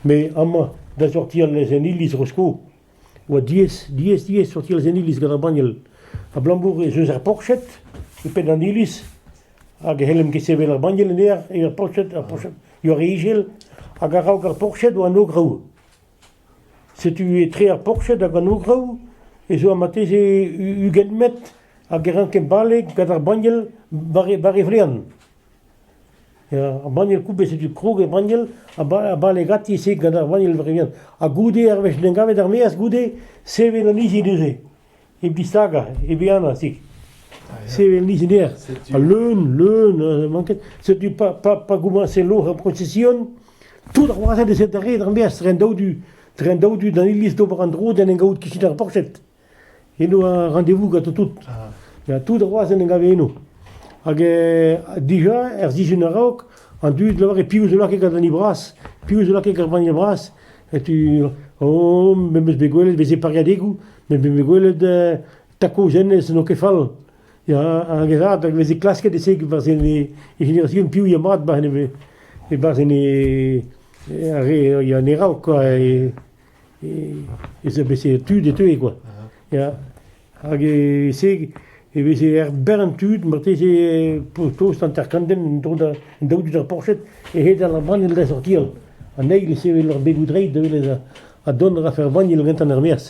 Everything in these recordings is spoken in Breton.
Met amañ da sortial eus an iliz Rosko oa diaes, diaes, diaes sortial eus an iliz gant ar banniel. Abalamour ez eus ar porched e penn an iliz hag e c'hellemp ket sevel ar banniel en aer er porched, ar porched eo re izel hag a-raok ar porched oa an ograoù. Setu etre ar porched hag an ograoù ez oa marteze 20 metr hag e rankemp bale gant ar banniel war e war e vlean. Ya, ar banniel koupet setu krog er banniel ha bale ganti se gant ar banniel vihan. Ha goude ar wech en em gavet er maez goude sevel an izi neuze. Hep distagañ, hep ehanañ se. Sevel an izi en aer. Ha leun, leun, manket. Setu pa, pa, pa gomañse loc'h ar prosesion, tout ar wazed ez da red ar maez dre an daou du, dre an daou du d'an iliz d'ober an dro d'en em gaout kichen ar porched. Eno a rendez-vous ganto tout. Ya, tout ar wazh en em gave eno. Hag dija, er sizhun a-raok, an dud lavare piv zo lakaet gant an hini bras, piv zo lakaet gant ar banniel bras. Setu, oh, me 'm eus bet gwelet, veze pariadegoù, me 'm eus bet gwelet takoz hennezh n'eo ket fall. Ya, hag ez a, hag veze klasket e-se barzh en e jeneration piv ya mat barzh en e, e-barzh en e, ar re ya en e raok quoi. E, ez a veze tud e teue kwa. Ya. Hag e-se e veze er bern tud, marteze tost 50 den en-dro da en daou du d'ar porched, e hedal ar banniel da sortial. An eil e sevel ar begoù dreid da welet ha dont a rafe ar banniel gantañ er-maez.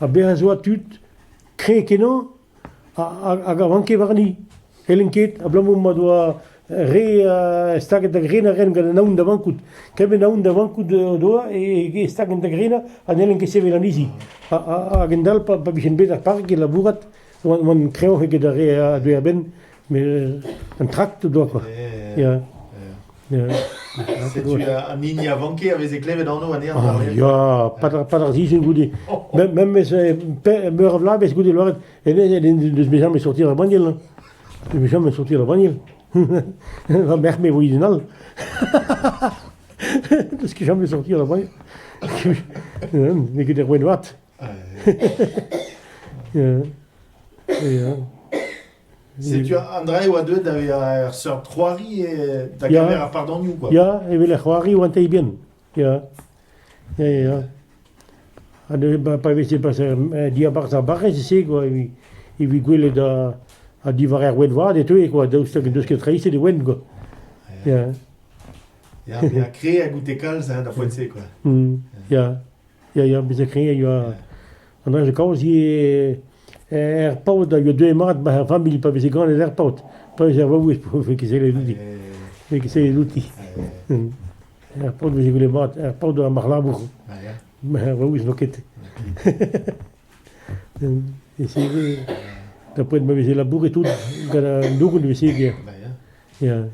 Ha bezañ zo tud kreñv-kenañ hag a vanke warni. N'hellen ket, abalamour ma doa re staget da grenañ ren gant an aon da vankout. Kement aon da vankout o doa e stagent da grenañ ha n'hellen ket sevel anezhi. Hag endal pa vijen bet er park e labourat, oan kreñvoc'h eget ar re a deue a-benn, met an trakt o doa quoi. Ya. Setu an hini a vanke a veze klevet anv anezhañ. Ah, ya, pad ar sizhun goude. Memes meur a vloavezh goude lavaret, deus bet james sortir ar banniel. Deus bet james sortir ar banniel. Va merc'h me vo un all. Deus ket james sortir ar banniel. N'eo ket er wenn vat. Ya. Ya. Setu an dra e oa deuet da vezañ ur seurt c'hoari da gemer ar pardonioù quoi. Ya, evel ar c'hoari oant bihan. Ya. Ya, ya. Ha neuze pa veze pas diabarzh ar barrez e-se quoi, evit gwelet ha diwar ar ouenn vat e teue quoi, daoust hag en deus ket traïset e ouenn quoi. Ya. Ya, bezañ kre a goûte kalz hein, da poent-se quoi. Ya. Ya, ya, bezañ kreñv ya. An dra zo kaoz ivez er paotr a yoa deuet mat 'ba ar familh pa veze ganet er paotr. Pa veze ar vaouez 'vez ket sellet outi. 'Vez ket sellet outi. Er paotr 'veze gwelet mat, er paotr oa marc'h-labour. Ar vaouez n'oa ket. E se da poent ma veze labouret tout gant an dourn 'veze ivez. Ya.